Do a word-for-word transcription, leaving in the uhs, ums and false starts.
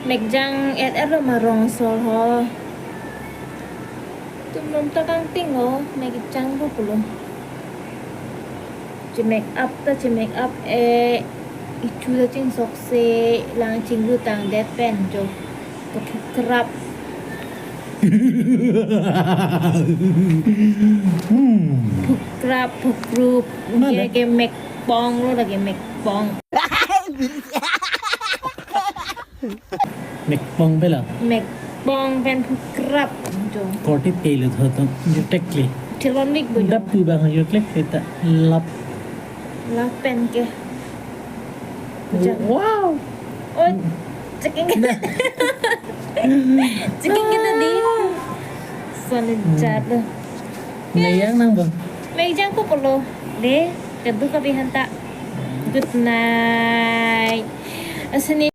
Mekjang et et lo ma rong sol ho. Tum nom ta kangting lo, mekjang po pulo. Che make up ta che make up e, ichu ta chingsok se, lang chinglu tangdet pen jo. Phukrap. Hmm. Phukrap, phukrup. Mana? Ke, ke mekpong lo lagi mekpong. Mekpong pela. Mekpong pen phukrap jo. Korte pelo thoto. Yo tekle. Chilon lik bu jo. Dap pu bang yo tekle ta lap. Lap pen ke. Wow. Oh, checking. Checking kita di. Sony jat lo. Meyang nang bang. Mekjang po pulo. De, kadu kabi hanta. Good night. Asini